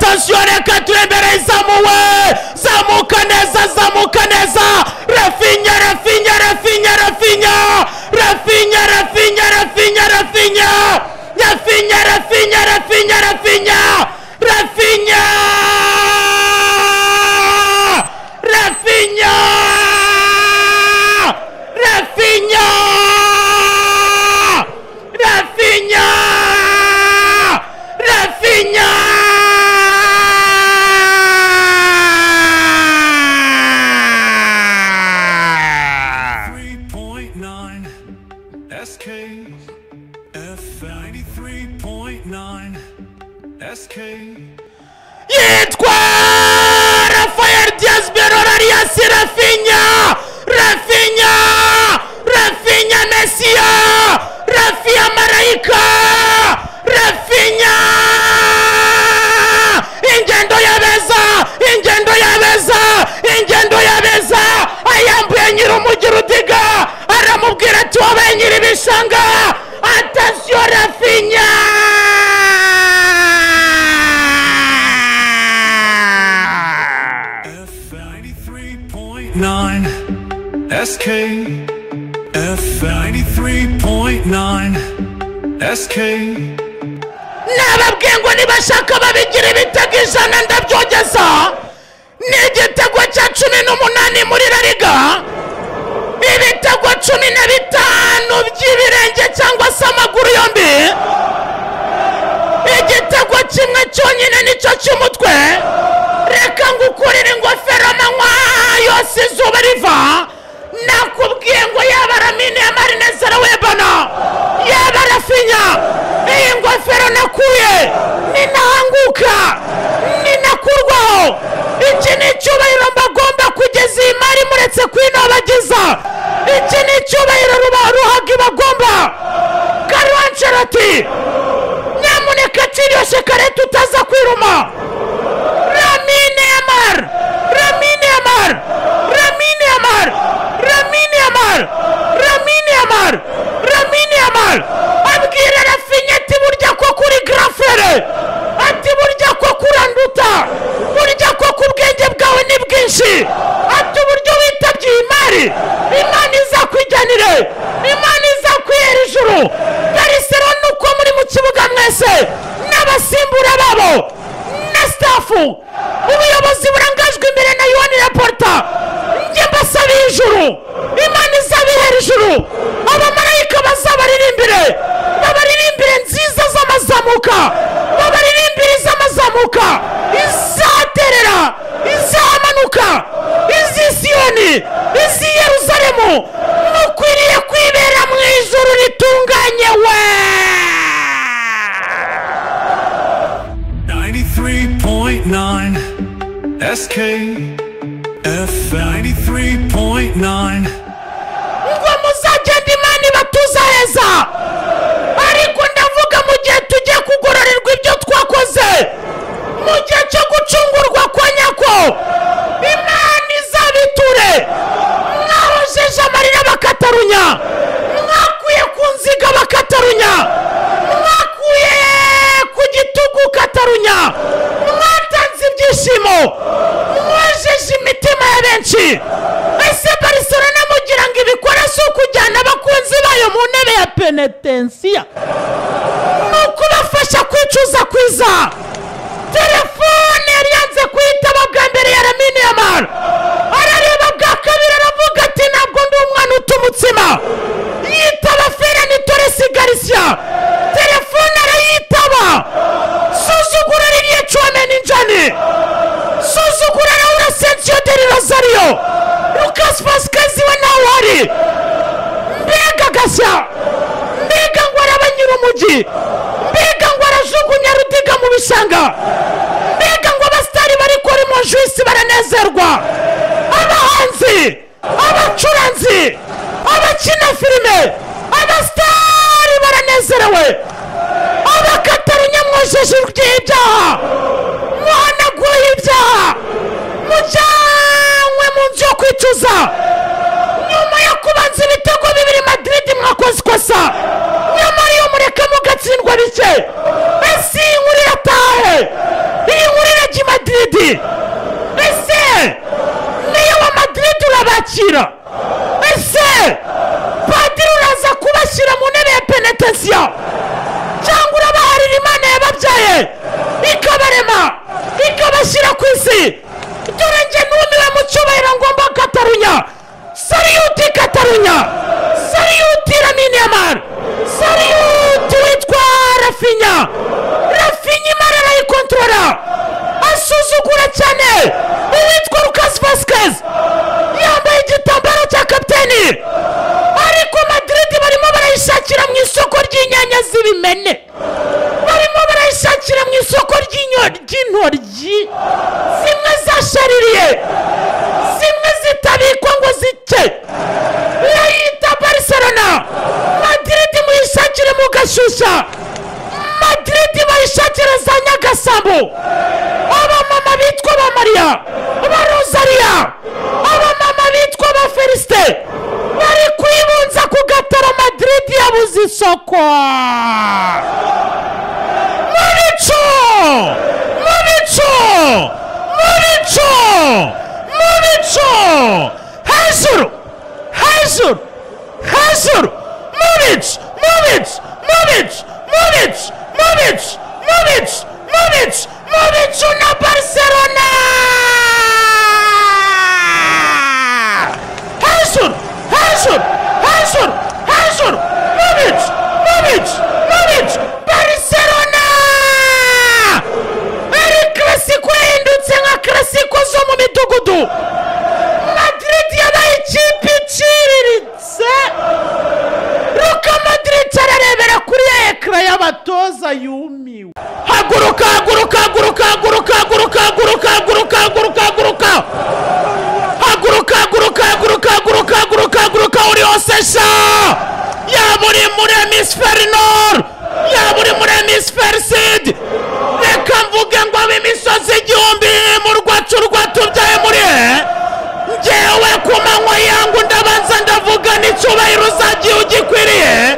Attention, reka turembere izamuwe, zamuka neza, zamuka neza. Raphinha, Raphinha, Raphinha, Raphinha, Raphinha, Raphinha, Raphinha, Raphinha, Raphinha, Raphinha, Raphinha, Raphinha, Raphinha, Raphinha, Raphinha, Raphinha, Raphinha. Yitwa Rafael Diaz Berora alias Raphinha, Raphinha, Raphinha Messia, Rafinha Maraika, Raphinha. Ingendo yabeza, ingendo yabeza, ingendo yabeza. Ayambuye nyir'umujyi Rudiga, aramubwira ati wabaye nyir'ibishanga. Attention Raphinha. 9 SK F 93.9 SK. Nababwiye ngo nibashaka babigira ibitego 100 ndabyogeza. Ni igitego cya 18 muri La Liga, ibitego 15 by'ibirenge cyangwa se amaguru yombi. Igitego kimwe cyonyine nicyo cy'umutwe. Reka ngukurire ingofero amanywa yose izuba riva. Nakubwiye ngo yaba Lamine Yamal webana, yaba Raphinha, iyi ngofero nakuye ninahanguka ninakurwaho. Iki ni icyubahiro mbagomba kugeza iyi mari muretse kwinobagiza. Iki ni icyubahiro ruhaga ibagomba. Carlo Ancelotti, nyamuneka kiryoshye kare tutaza kwiruma. Lamine Yamal, Lamine Yamal, Lamine Yamal, Lamine Yamal, Lamine Yamal, Lamine Yamal. Abwira Raphinha ati burya ko kuri grand frere, ati burya ko kuranduta, burya ko kubwenge bwawe ni bwinshi, ati uburyo witabye imari, Imana izakwijyanire, Imana izakwihera ijuru. Barcelona uko muri mu kibuga mwese n'abasimbura babo na staff, ubuyobozi burangajwe imbere na Yohani Laporta, njye mbasabiye ijuru, Imana izabihera ijuru. Abamarayika bazabaririmbire, babaririmbire nziza z'amazamuka, babaririmbire iz'amazamuka, izaterera, izamanuka, iz'i Siyoni, iz'i Yeruzalemu. Mukwiriye kwibera mu ijuru ritunganye we. 93.9 SK F 93.9. Ngo muzagenda Imana ibatuza heza. Ariko ndavuga mu gihe tugiye kugororerwa ibyo twakoze, mu gihe cyo gucungurwa kwa nyako, Imana izabiture. Mwahojeje amarira bakatarunya, mwakuye ku nziga bakatarunya, mwakuye ku gitugu katarunya, mwatanze ibyishimo, mwojeje imitima ya benshi. Ese Barcelona mugira ngo ibikora si ukujyana abakunzi bayo mu ntebe ya penetensiya, ni ukubafasha kwicuza kwiza. Telefone yari yanze kuyitaba bwa mbere ya Lamine Yamal, arareba bwa kabiri aravuga ati ntabwo ndi umwana uta umutsima. Yitaba Ferran Torres Garcia, telefone arayitaba. Suzugura ririya Tchouaméni Njani, suzugura Raul Asensio del Rosario, Lucas Vazquez we nawe uhari. Mbega gashya, mbega ngo araba nyir'umujyi, mbega ngo arajugunya Rudiga mu bishanga, mbega ngo abasitari bari kuri Montjuic baranezerwa, abahanzi, abacuranzi, abakina filime, abasitari baranezerewe. Abakatarunya mwojeje ibyaha, muhanaguye ibyaha, mujyanwe mu nzu yo kwicuza. Nyuma yo kubanza ibitego 2 Madrid mwakoze ikosa, nyamara iyo mureka mugatsindwa bike. Ese iyi nkuru iratahe? Iyi nkuru Madrid, ese meya wa Madrid urabakira, ese padiri uraza kubashyira mu ntebe ya penetensiya cyangwa urabaharira Imana yababyaye ikabarema ikabashyira ku isi? Dore njye numiwe mu cyubahiro ngomba Katarunya. Salute Katarunya, salute Lamine Yamal, salute witwa Rafinha. Rafinha imara arayikontorora, asuzugura cyane uwitwa Lucas Vazquez, yambaye igitambaro cya kapiteni. Ariko Madrid barimo barayishakira mu isoko ry'inyanya z'ibimene, barimo barayishakira mu isoko ry'intoryi zimwe zashaririye, zimwe zitabikwa ngo zice. Irayita Barcelona. Madrid muyishakire mu gashyushya, Madrid bayishakire za Nyagasambu. Abamama bitwa ba Maria, ba Rosaria, abamama bitwa ba Felicite bari kwibunza ku gataro. Madrid yabuze isoko. Mu bicu, mu bicu, mu bicu, mu bicu, hejuru, hejuru, hejuru, mu bicu, mu bicu, mu bicu, mu bicu, mu bicu, mu bicu, mu bicu, mu bicu na Barcelona. Hejuru, hejuru, hejuru, hejuru, mu bicu, mu bicu, mu bicu, Barcelona. Eri Clasico yahindutse nka Clasico zo mu midugudu. Madrid yabaye ikipe iciriritse. Luka Modric ararebera kuri ya ekara y'abatoza yumiwe. Haguruka, haguruka, haguruka, haguruka, haguruka, haguruka, haguruka, haguruka, haguruka, haguruka, haguruka, haguruka, haguruka, haguruka, haguruka uri hose sha. Yaba uri muri hemisferi nord, yaba uri muri hemisferi sud, reka mvuge ngo ab'imisozi igihumbi mu rwacu rwatubyaye muri he. Njyewe ku manywa yangu ndabanza ndavuga n'icyubahiro uzagiye ugikwiriye.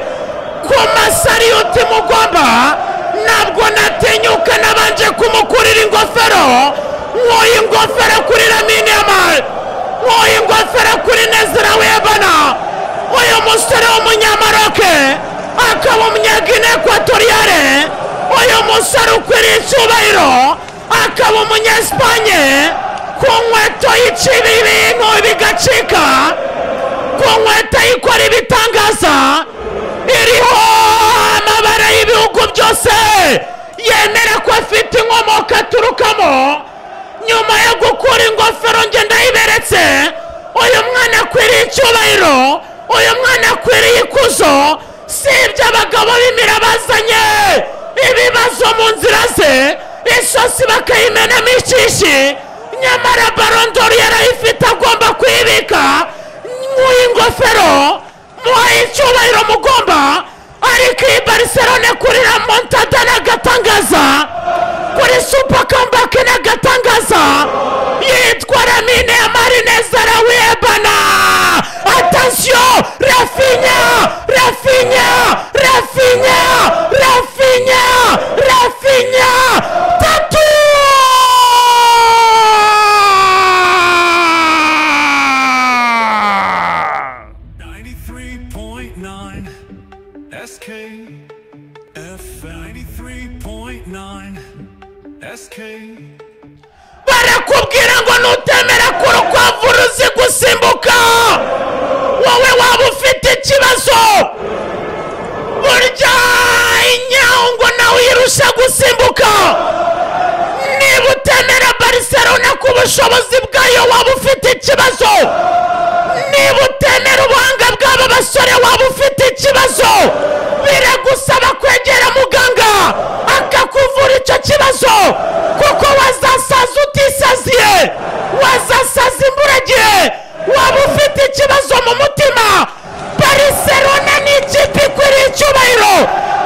Ku masariyuti mugomba ntabwo natinyuka, nabanje kumukurira ingofero. Nkuye ingofero kuri Lamine Yamal, nkuye ingofero kuri Nezra Webana, uyu musore w'umunyamaroke akaba umunyagine ekwatoriyare, uyu musore ukwiriye icyubahiro akaba umunyesipanye. Ku nkweto yiciba ibintu bigacika, ku nkweto ikora ibitangaza, iriho amabara y'ibihugu byose, yemera ko afite inkomoko aturukamo. Nyuma yo gukura ingofero nge ndayiberetse, uyu mwana akwiriye icyubahiro, uyu mwana akwiriye ikuzo. Si ibyo abagabo b'imira bazanye ibibazo mu nzira ze, isosi bakayimenamo ishishi, nyamara Ballon d'Or yarayifite agomba kuyibika. Nkuye ingofero muhaye icyubahiro mugomba. Ariko iyi Barcelona kuri remontada n'agatangaza, kuri super comeback n'agatangaza, yitwa Lamine Yamal Nezra Webana. Attention, Rafinha, Rafinha, Rafinha, Rafinha, Rafinha, tatu. SKF 93.9 SK. Barakubwira ngo nutemera ko urukwavu ruzi gusimbuka, wowe waba ufite ikibazo. Burya inyango nawe irusha gusimbuka. Niba utemera Barcelona ku bushobozi bwayo waba ufite ikibazo. Niba utemera ubuhanga bw'aba basore waba ufite ikibazo. Biragusaba kwegera muganga akakuvura icyo kibazo, kuko wazasaza utisaziye, wazasaza imburagihe, waba ufite ikibazo mu mutima. Barcelona ni ikipe ikwiriye icyubahiro.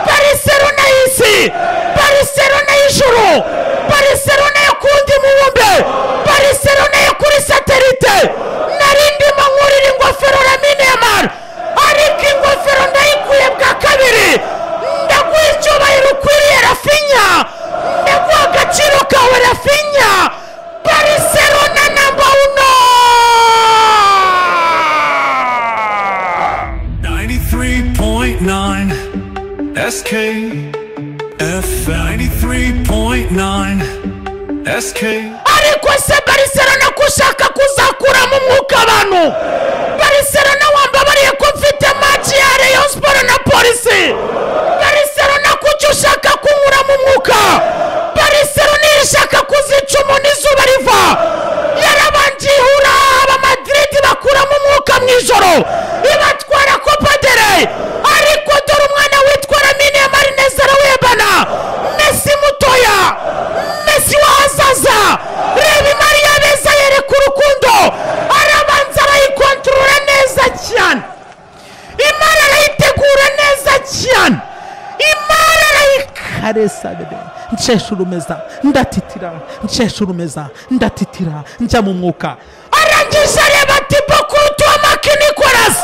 Barcelona y'isi, Barcelona y'ijuru, Barcelona yo ku wundi mubumbe, Barcelona yo kuri satelite. Nari ndimo nkurira ingofero Lamine Yamal, ariko ingofero ndayikuye bwa kabiri. 93.9 SK. Ariko se Barcelona kushaka kuzakuramo umwuka abantu. Barcelona wambabariye ko mfite match ya Rayon Sport na Polisi. Barcelona kuki ushaka kunkuramo umwuka? Barcelona irashaka kuzica umuntu izuba riva. Yarabanje ihura aba Madrid bakuramo umwuka mu ijoro, ibatwara Copa del Rey. Ariko dore umwana witwa Lamine Yamal neza arawebana. Messi mutoya, Messi w'ahazaza. Reba imari y'abeza yereka urukundo. Arabanza arayikontorora neza cyane, imari arayitegura neza cyane, imari arayikaresa bebe. Nshesha urumeza ndatitira, nshesha urumeza ndatitira, njya mu mwuka. Arangije areba Thibaut Courtois Marc Nicolas,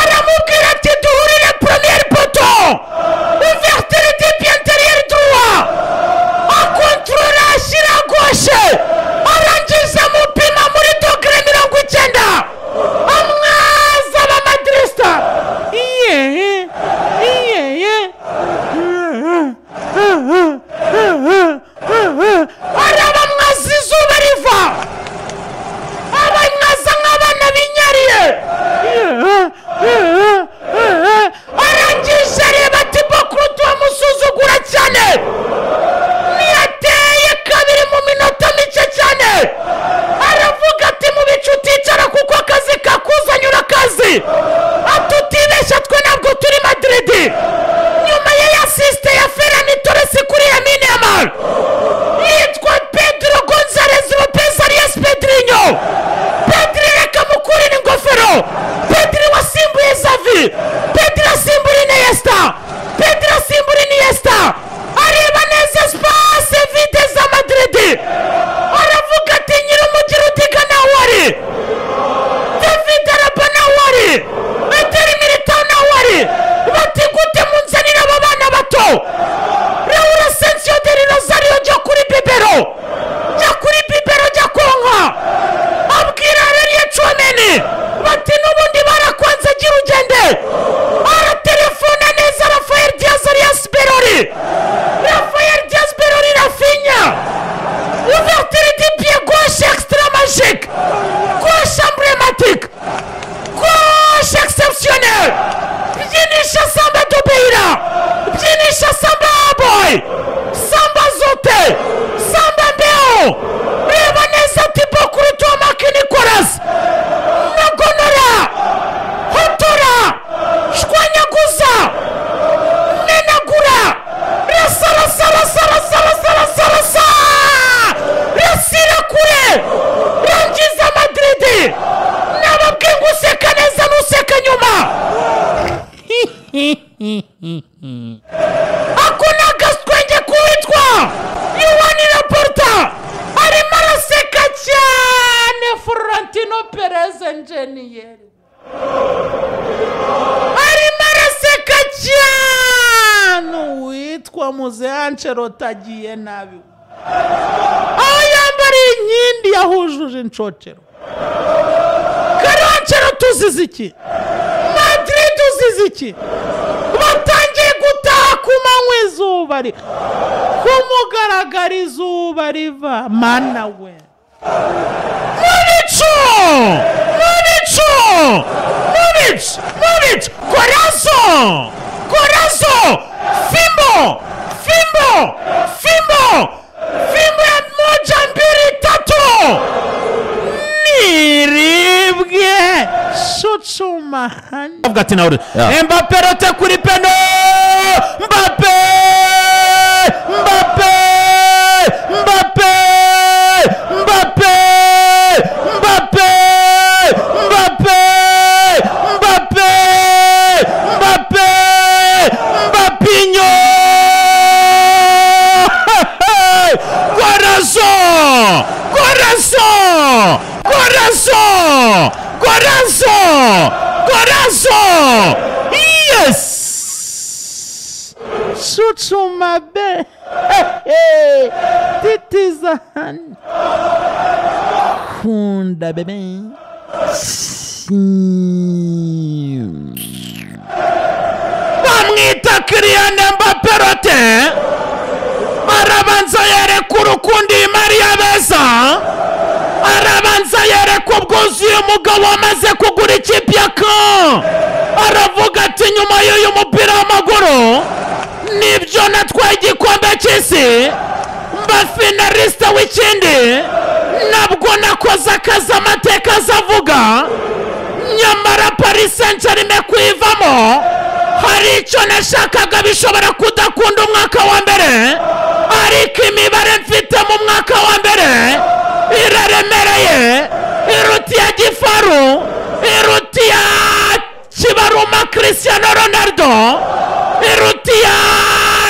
aramubwira ati duhurire premier poteau, ouverture du pied intérieur droit, akontorora ashyira gauche, arangije amupima muri dogere 90, amwaza abamadrista. Iye iye arabamwaza izuba riva, abamwaza nk'abana binyariye. Arangije areba Thibaut Courtois amusuzugura cyane. Ntiyateye kabiri mu minota mike cyane. Aravuga ati mu bicu uticara kuko akazi kakuzanye urakazi. Ati utibeshya twe ntabwo turi Madrid. Nyuma ya assist ya Ferran Torres kuri Lamine Yamal, yitwa Pedro Gonzalez Lopez alias Pedrinho. Pedri reka mukurire ingofero. Pedri wasimbuye Xavi, Pedri asimbura Iniesta, Pedri asimbura Iniesta. Areba neza espace vide za Madrid, aravuga ati nyir'umujyi Rudiga nawe ari, David Alaba nawe ari, Eder Militao nawe ari. Bati gute munzanira aba bana bato? Raul Asensio del Rosario jya kuri bibero, jya kuri bibero, jya konka. Abwira Aurelien Tchouameni bati n'ubundi barakwanze gira ugende. Aratelefona neza Rafael Diaz alias Berori, Rafael Diaz Berori Rafinha. Ouverture du pied gauche extra magique, gauche emblématique, gauche exceptionnelle. Byinisha samba Dobeira, byinisha samba boy, samba zote, samba mbeo. Reba neza Thibaut Courtois Marc Nicolas, nagonora, hotora, shwanyaguza, menagura, rasa rasa rasa rasa rasa rasa rasa, rasira kure, rangiza Madrid. Nababwiye ngo useka neza nuseka nyuma. Ako ni agaswenge k'uwitwa Yohani Laporta, arimo araseka cyane. Florentino Perez enjeniyeri arimo araseka cyane. Uwitwa Muze Ancelotti agiye nabi, aho yambariye inkindi yahujuje inshocero. Carlo Ancelotti uzize iki? Madrid uzize iki? Batangiye gutaha ku manywa izuba ku mugaragaro izuba riva. Mana we, mu bicu, mu bicu, mu bicu, mu bicu. Corazzo, corazzo, fimbo, fimbo, fimbo, fimbo ya moja mbili tatu, niribwe shucumahani. Avuga ati nawe Mbappe rote kuri peno, Mbappe, Mbappe, Mbappe, Mbappe, Mbappe, Mbappe, Mbappe, Mbappe, Mbappinho. Corazzo, corazzo, corazzo, corazzo, corazzo. Yes. Shuchumabe. Titizan. Kunda bebe. Bamwita Kylian Mbappe rote. Arabanza yereka urukundo iyi Mariya beza, arabanza yereka ubwuzuye umugabo wamaze kugura ikipe ya Caen. Aravuga ati nyuma y'uyu mupira w'amaguru nibyo natwaye igikombe cy'isi, mba finaliste w'ikindi, nabwo nakoze akazi amateka azavuga. Nyamara Paris Saint-Germain kuyivamo hari icyo nashakaga bishobora kudakunda umwaka wa mbere, ariko imibare mfite mu mwaka wa mbere iraremereye, iruta iya Gifaru, iruta iya Kibaruma Cristiano Ronaldo, iruta iya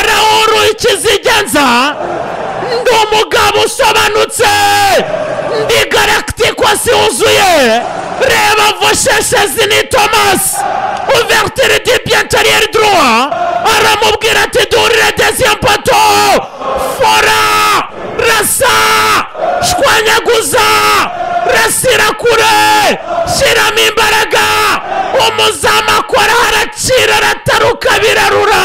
Raul Ikizigenza. Ndi umugabo usobanutse, ndi Galacticos wuzuye. Reba Vosheshezi ni Thomas, ouverture du pied intérieur droit, aramubwira ati durire deuxième poteau, fora rasa shwanyaguza rasira kure, shyiramo imbaraga, umuzamu akora aracira arataruka birarura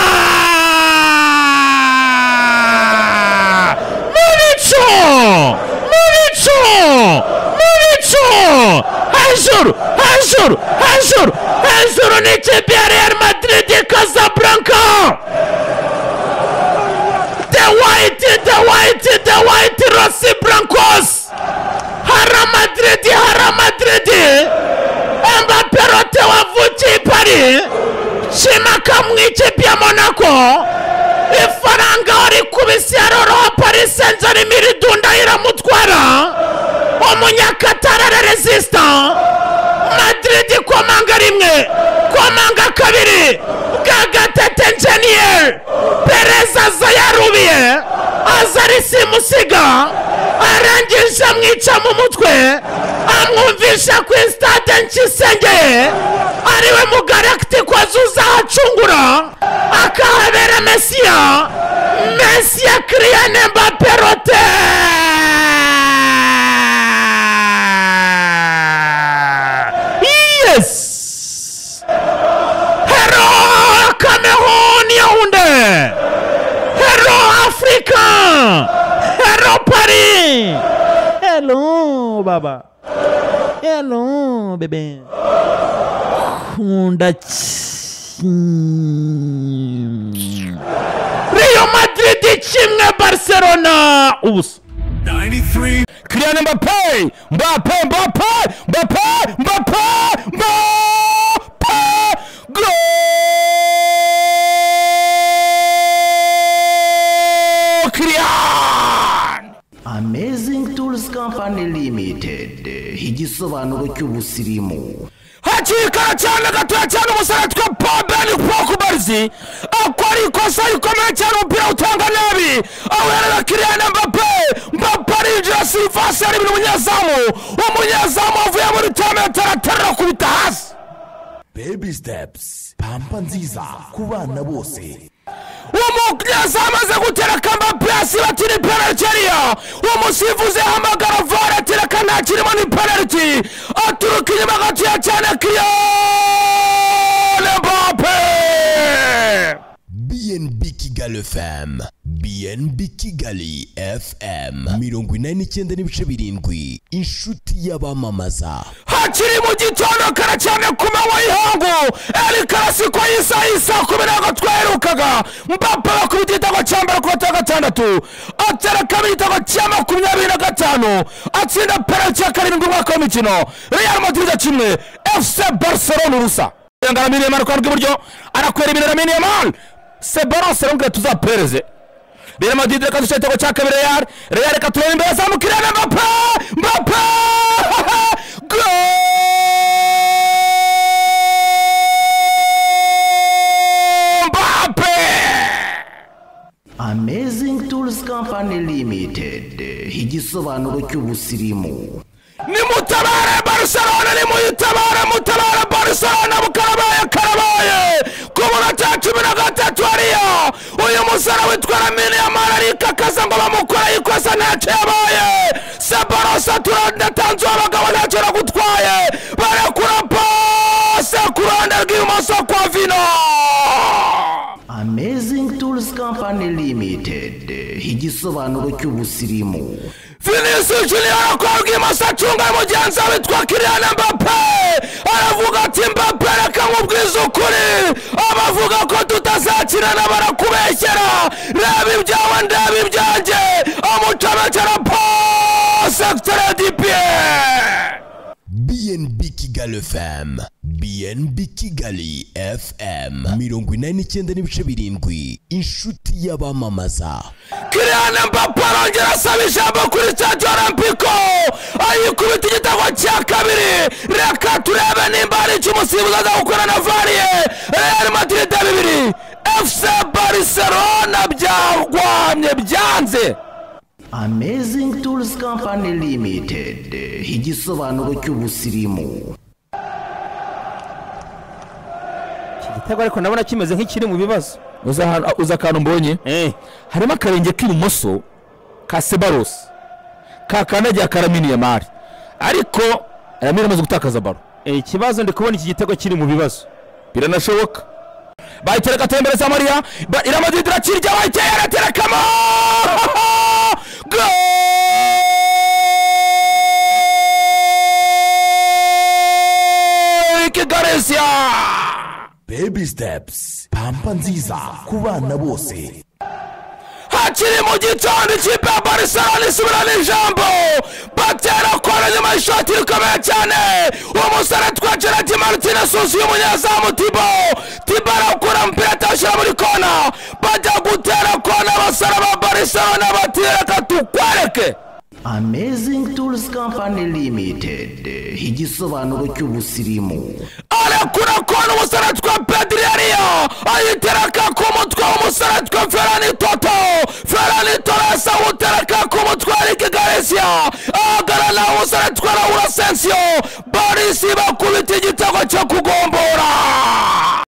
mu bicu, mu bicu, mu bicu, hejuru, hejuru, hejuru, hejuru. Ni ikipe ya Real Madrid Casablanca. The white, the white, the white Rossi Blancos. Hara Madrid, hara Madrid. Mbappé rote wavukiye i Paris, Shimaka mu ikipe ya Monaco. Ifaranga warikubise yaroroha, Paris Saint-Germain iridunda iramutwara. Umunyakatara araresista. Madrid komanga rimwe, komanga kabiri, bwa gatatu engineer Perez aza yarubiye, aza arisimusiga, arangije amwica mu mutwe, amwumvisha ku stade Nkisengeye ariwe mu Galacticos uzahacungura akahabera Mesiya, Mesiya Kylian Mbappé rote. Yes! Hello Cameroon Yaoundé! Hello Africa! Hello Paris! Hello baba! Hello bébé! Kunda Real Madrid kimwe Barcelona ubusa. 93 Kylian Mbappé, Mbappé, Mbappé, Mbappé, Mbappé, Mbappé, goal! Kylian! Amazing Tools Company Limited, igisobanuro cy'ubusirimu. Hakiri kare cyane gatoya cyane umusore witwa Paul Pogba akora ikosa rikomeye cyane, umupira utanga nabi awerera Kylian Mbappé. Mbappé arinjira sirivasi ari umunyezamu, umunyezamu avuye muri tametero aterura akubita hasi. Baby Steps, pampa nziza ku bana bose. Umunyezamu amaze gutera Mbappé hasi bati ni penalty hariya, umusifuzi ahamagara VAR ati reka nta kirimo ni penalty, aturuka inyuma gatoya cyane Kylian Mbappé. BNB Kigali FM, BNB Kigali FM 89.7, inshuti y'abamamaza. Hakiri mu gitondo kare cyane ku manywa y'ihangu, El Clasico y'isaha y'isaa kumi n'aho twaherukaga, Mbappé bakubita igitego cya mbere ku wa gatandatu, atera kabiri igitego cya 25, atsinda penalty ya 7 umwaka w'imikino. Real Madrid kimwe, FC Barcelona ubusa. Lamine Yamal kwa rw'iburyo arakwera ibintu Lamine Yamal, c'est ballon c'est tuzapereze. Real Madrid reka dushyire igitego cya kabiri Real, Real reka turebe imbere zamu Kylian Mbappé, Mbappé goal! Mbappé! Amazing Tools Company Limited, igisobanuro cy'ubusirimu. Nimutabare Barcelona, nimuyitabare, mutabare Barcelona, bukarabaye karabaye ku munota wa 13 hariya uyu musore witwa Lamine Yamal arikakaza ngo bamukore ikosa ntacyo yabaye. Sebarosa turatanze abagabo ntacyo aragutwaye, barekura pase ku ruhande rw'ibumoso kwa Vino. Amazing Tools Company Limited, igisobanuro Igisobanuro cy'ubusirimu. Vinicius Junior akorwa imoso acunga mugenzi we witwa Kylian Mbappe, aravuga ati Mbappe reka nkubwize ukuri, abavuga ko tutazakinana barakubeshyera, reba ibyawe ndeba ibyanjye, amucomekera pase extrait du pied. BNB Kigali FM, BNB Kigali FM 89.7, inshuti y'abamamaza. Kylian Mbappe arongera asaba ijambo kuri Stade Olympico, ayikubita igitego cya kabiri. Reka turebe nimba hari icyo umusifuzi aza gukora na Variye. Real Madrid 2 FC Barcelona byarwamye byanze. Amazing Tools Company Limited, igisobanuro cy'ubusirimu. Iki gitego ariko ndabona kimeze nk'ikiri mu bibazo. Uza akantu mbonye harimo akarenge k'ibumoso ka Ceballos kakandagiye akaramini ya mari, ariko Lamine amaze gutakaza baro. Ikibazo ndi kubona iki gitego kiri mu bibazo, biranashoboka. Bayitereka tembere za Maria, Real Madrid irakirya, bayiteye araterekamo gol Garcia. Baby Steps, pampa nziza ku bana bose. Hakiri mu gitondo ikipe ya Barcelona isubirana ijambo, batera kona nyuma y'ishoti rikomeye cyane. Umusore twa Gerard Martinez uzuye umunyezamu Thibaut arakura umupira atawushyira muri kona, bajya gutera kona abasore ba Barcelona bati reka tukwereke. Amazing Tools Company Limited, igisobanuro cy'ubusirimu. Arakura kona umusore twa Pedri ariyo ayitereka ku mutwe w'umusore twa Ferran Toto, Ferran Torres awutereka ku mutwe Eric Garcia, ahagarara umusore twa Raul Asensio. Barisi bakubita igitego cyo kugombora.